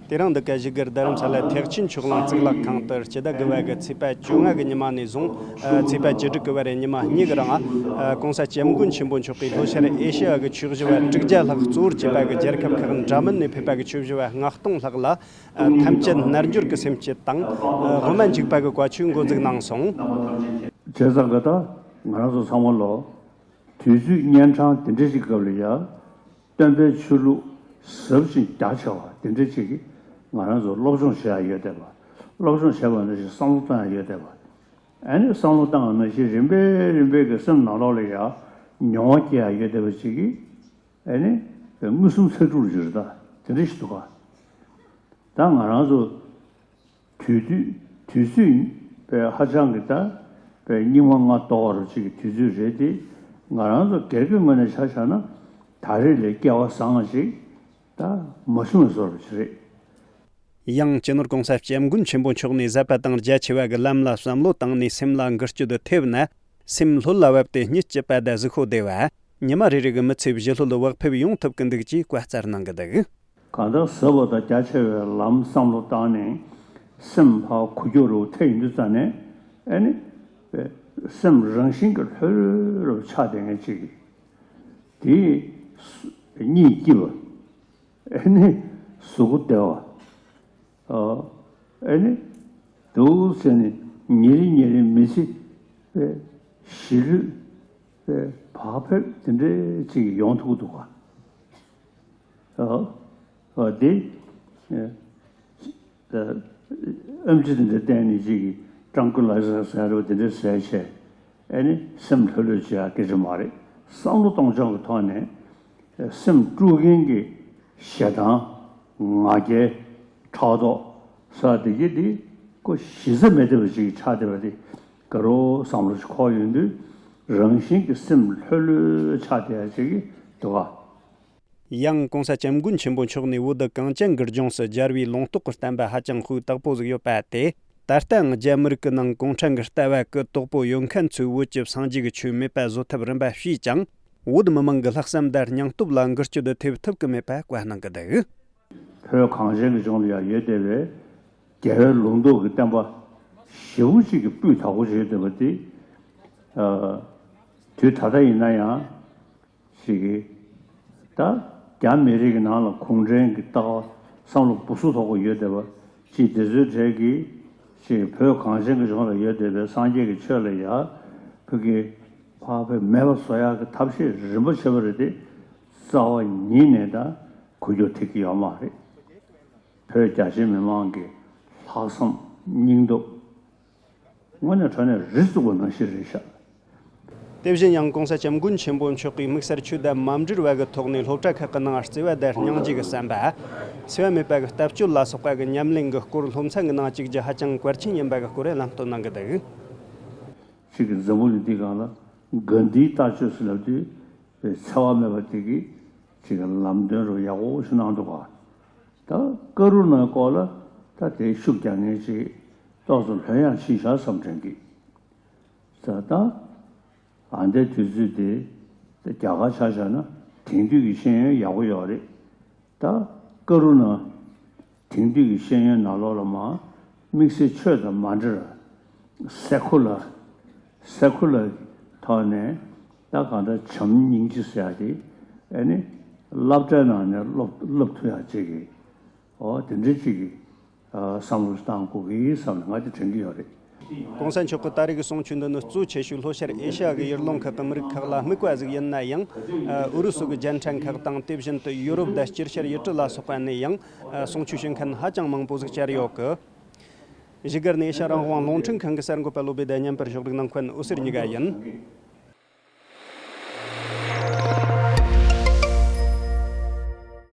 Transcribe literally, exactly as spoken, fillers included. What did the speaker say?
དེ་རིང་འདི་ག་བཞུགས་སྒར་རྡ་རམ་ས་ལ་ཐེག་ཆེན་ཆོས་གླིང་གཙུག་ལག་ཁང་དུ་སྤྱི་ཟླ་དགུ་པ་གི་ཚེས་པ་བཅོ་ལྔ་གི་ཉི་མ་ནས་བཟུང་ཚེས་པ་བཅུ་དྲུག་གི་བར་ཉི་མ་གཉིས་ཀྱི་རིང་༸གོང་ས་༸སྐྱབས་མགོན་ཆེན་པོ་མཆོག་གིས་ལྷོ་ཤར་ཨེ་ཤེ་ཡ་གི་ཆོས་ཞུ་བ་དྲུག་བརྒྱ་ལྷག་གཙོ་བོར་བྱས་པ་གི་རྒྱལ་ཁབ་ཁག་འདྲ་མིན་ནས་ཕེབས་པ་གི་ཆོས་ཞུ་བ་ལྔ་སྟོང་ལྷག་ལ་ཐམས་ཅད་རྣལ་འབྱོར་གྱི་སེམས་བསྐྱེད་དང་དབུ་མ་འཇུག་པ་གི་བཀའ་ཆོས་འགོ་འཛུགས་གནང་སོང་། བྱས་ཙང་གི་ད་ང་རང་ཚོ་ཚང་མ་ལོ་དུས་ཚོད་གཉན་འཕྲང་དེ་འདྲ་ཞིག་སྐབས་ལ་ཡ། སྟོན་པའི་ཆོས་ལུགས་ཟབ་ཅིང་རྒྱ་ཆེ་བ་དེ་འདྲ་ཅིག་གིས་ང་རང་ཚོ་སློབ་སྦྱོང་བྱེད་ཡ་ཡོད་བསྡད་པ། སློབ་སྦྱོང་བྱས་པ་ནང་བཞིན་བསམ་བློ་གཏོང་ཡ་ཡོད་བསྡད་པ། ཨ་ནི་བསམ་བློ་བཏང་བ་ནང་བཞིན་རིམ་པས་རིམ་པས་ཀྱི་སེམས་ནང་ལོགས་ལ་ཡ་མྱོང་བ་སྐྱེ་ཡ་ཡོད་བསྡད་པ་ཅིག་གིས་ཨ་ནི་མངོན་སུམ་ཚ་དྲུག་ལ་འགྱུར་ད་དེ་འདྲ་ཞིག་འདུག་ག་ད་ང་རང་ཚོ་དུས་དུས་དུས་ཚོད་པའི་ཧ་ཅང་གི་ད་པའི་སྙིགས་མ་ལྔ་བདོ་བ་རུ་ཅིག་གི་དུས་ཚོད་རེད་དེ། ང་རང་ཚོ་སྒེར་གྱི་ངོས་ནས་ཆ་བཞག་ན་ད་རེས་ལས་སྐལ་བ་བཟང་བ་ཞིག་ད་མ་བྱུང་བའི་བཟོ་འདྲ་ཅིག་རེད། ཡང་སྤྱི་ནོར་༸གོང་ས་༸སྐྱབས་མགོན་ཆེན་པོ་མཆོག་ནས་ཟབ་པ་དང་རྒྱ་ཆེ་བ་གི་ལམ་ལ་བསམ་བློ་བཏང་ནས་སེམས་ལ་འགུལ་སྐྱོད་ཐེབས་ན། སེམས་ལྷོད་ལ་བབས་ཏེ་གཉིད་སྐྱིད་པ་དང་གཟུགས་པོ་བདེ་བ། ཉི་མ་རེ་རེ་གི་མི་ཚེ་བཞི་ལྷོད་ལ་བག་ཕེབས་ཡོང་ཐུབ་ཀྱི་འདུག་ཅེས་བཀའ་སྩལ་གནང་གི་འདུག་གང་ལྟར་ཟབ་པ་དང་རྒྱ་ཆེ་བའི་ལམ་བསམ་བློ་བཏང་ནས་སེམས་ཕར་འགུལ་སྐྱོད་རུ་ཐེབས་ཡོང་དུས་ཙ་ནས་ཨེ་ནི་སེམས་རང་བཞིན་གྱིས་ལྷོད་ལྷོད་རུ་ཆགས་བསྡད་མཁན་ཅིག་དེ་གཉིད་སྐྱིད་པ། ཨེ་ནི་གཟུགས་པོ་བདེ་བ། ཨ་ཨེ་ནི་འདུག་ཟེར་ནས་ཉིན་རེ་ཉིན་རེ་མི་ཚེ་པའི་ཞི་ལྷོད་པའི་བག་ཕེབས་དེ་འདྲའི་ཅིག་ཡོང་ཐུབ་ཀྱི་འདུག་ག་ཨ་ཨ་དེ་ཨ་ཨེམ་ཆི་དེ་འདྲ་བསྟན་ནས་ཅིག་གི་ཀྲང་ཀུ་ལ་ཟེར་ཟེར་རོ་དེ་འདྲ་ཟེར་བྱས། ཨེ་ནི་སེམས་ལྷོད་ལྷོད་བྱེད་ཡ་སྐད་ཆ་མ་རེད། བསམ་བློ་གཏོང་སྦྱོང་གི་ཐོག་ནས་སེམས་དཀྲུག་མཁན་གྱི་ཞེ་སྡང་ང་རྒྱལ་ཕྲག་དོག་ཟེར་བ་དེ་གྱད་དེ་ཁོ་གཞི་རྩ་མེད་བསྡད་པ་ཅིག་ཆགས་བསྡད་པ་དེ་ག་རོ་བསམ་བློ་ཞིག་འཁོར་ཡོང་དུས་རང་བཞིན་གྱི་སེམས་ལྷོད་ལྷོད་ཆགས་བསྡད་ཡ་ཅིག་གི་འདུག་ག་ཡང་༸གོང་ས་༸སྐྱབས་མགོན་ཆེན་པོ་མཆོག་ནས་བོད་གངས་ཅན་གྱི་ལྗོངས་སུ་རྒྱལ་བའི་ལུང་རྟོགས་ཀྱི་བསྟན་པ་ཧ་ཅང་ཤུགས་དག་པོ་ཟིག་ཡོད་པ་དེ། ད་ལྟའང་རྒྱ་མི་རིགས་ཀྱི་ནང་གུང་ཁྲན་གྱི་ལྟ་བ་ཀུན་རྟོག་པོ་ཡོད་མཁན་ཚོས་བོད་ཀྱི་སངས་རྒྱས་ཀྱི་ཆོས་མེད་པ་བཟོ་ཐབས་རིམ་པ་བྱས་ཀྱང་། བོད་མི་མང་གི་ལྷག་བསམ་དང་སྙིང་སྟོབས་ལ་འགུལ་སྐྱོད་ཐེབས་ཐུབ་ཀྱི་མེད་པ་བཀའ་གནང་གི་འདུག་བོད་གངས་ཅན་གྱི་ལྗོངས་ལ་ཡང་ཡོད་བསྡད་པའི་རྒྱལ་བའི་ལུང་རྟོགས་ཀྱི་བསྟན་པ་ཞེ་པོ་ཅིག་གི་སྤུས་དག་པོ་ཞིག་ཡོད་བསྡད་པ་དེ། ཨ་དུས་ད་ལྟ་ཡིན་ན་ཡང་ཅིག་གིས་ད་རྒྱ་མི་རིགས་ཀྱི་ནང་ལ་གུང་ཁྲན་གྱི་ལྟ་བ་བསམ་བློ་སྦུ་སུ་དོག་པོ་ཡོད་བསྡད་པ་ཅིག་དེ་ཚོའི་གྲས་ཀྱིས་ཅིག་བོད་གངས་ཅན་གྱི་ལྗོངས་ལ་ཡོད་བསྡད་པའི་སངས་རྒྱས་ཀྱི་ཆོས་ལ་ཡ་བོད་ཀྱི་ཕ་བོད་མེད་པ་བཟོ་ཡག་གི་ཐབས་ཤེས་རིམ་པ་བྱས་པ་རེད་དེ། རྩ་བ་ཉིད་ནས་ད་འགུལ་སྐྱོད་ཐེབས་ཀྱི་ཡོད་མ་རེད། བོད་རྒྱ་ཆེ་མི་མང་གི་ལྷག་བསམ་སྙིང་སྟོབས་དངོས་གནས་དྲང་གནས་རི་བཙུགས་པ་ནང་བཞིན་རེད་ཤག་དེ་བཞིན་ཡང་༸གོང་ས་༸སྐྱབས་མགོན་ཆེན་པོ་མཆོག་གིས་དམིགས་བསལ་ཆོས་དང་མ་འབྲེལ་བ་གི་ཐོག་ནས་སློབ་གྲྭ་ཁག་གི་ནང་བརྩེ་བ་དང་སྙིང་རྗེ་གི་བསམ་པ། འཚེ་བ་མེད་པ་གི་ལྟ་སྤྱོད་ལ་སོགས་པ་གི་ཉམས་ལེན་གི་སྐོར་སློབ་ཚན་གི་ནང་བཅུག་རྒྱུ་ཧ་ཅང་གལ་ཆེན་ཡིན་པ་གི་སྐོར་ལམ་སྟོན་གནང་གི་འདུག་གཅིག་གི་འཛམ་བུ་གླིང་འདི་སྒང་ལ་གྷན་དྷིའི་ལྟ་སྤྱོད་ཟེར་ལབ་དུས་འཚེ་བ་མེད་པ་དེ་གི་གཅིག་གི་ལམ་སྟོན་རུ་ཡག་པོ་ཞིག་གནང་འདུག་ག་ད་ཀ་རུ་ཎ་སྐོར་ལ་ད་དེ་ཤུགས་རྒྱག་མཁན་ཅིག་ཏོག་ཙམ་ལྷོད་ཡངས་ཕྱིན་ཤག་བསམ་དྲན་གི་ད་ལྟ་ཨ་འདའི་དུས་ཚོད་དེ་རྒྱ་གར་ཆ་བཞག་ན་དེང་དུས་ཀྱི་ཤེས་ཡོན་ཡག་པོ་ཡོད་རེད། ད་ཀ་རུ་ཎ་དེང་དུས་ཀྱི་ཤེས་ཡོན་ནང་ལོགས་ལ་མ་དམིགས་བསལ་ཆོས་དང་མ་འབྲེལ་བ་སེ་ཁུ་ལ་སེ་ཁུ་ལ་ཐོག་ནས་ད་གང་ལྟར་བྱམས་སྙིང་རྗེ་ཟེར་ཡ་དེ་ཨ་ནི་སློབ་གྲྭའི་ནང་ནས་སློབ་སློབ་ཐུབ་ཡ་ཅིག་གི་འོ་དེ་འདྲའི་ཅིག་གི་བསམ་བློ་བཏང་དགོས་ཀྱི་བསམ་ནས་ང་དེ་དྲན་གྱི་ཡོད་རེད། ༸གོང་ས་མཆོག་གི་ད་རེས་ཀྱི་གསུང་ཆོས་འདི་ནི་གཙོ་ཆེ་ཤོས་ལྷོ་ཤར་ཨེ་ཤ་ཡ་གི་ཡུལ་ལུང་ཁག་གི་མི་རིགས་ཁག་ལ་དམིགས་པ་ཟིག་ཡིན་ན་ཡང་། ཨུ་རུ་སུ་གི་རྒྱལ་ཕྲན་ཁག་དང་དེ་བཞིན་དུ་ཡུ་རོབ་དང་དཀྱིལ་ཤར་ཡུལ་གྲུ་ལ་སོགས་པ་ནས་ཡང་གསུང་ཆོས་ཞུ་མཁན་ཧ་ཅང་མང་པོ་ཟིག་བཅར་ཡོད་གི་བཞུགས་སྒར་ནས་ཨེ་ཤ་ཡ་རང་དབང་རླུང་འཕྲིན་ཁང་གི་གསར་འགོད་པ་བློ་བྷེ་དང་མཉམ་པར་ཕྱོགས་སྒྲིག་གནང་མཁན་འོད་ཟེར་གཉིས་ཀ་ཡིན།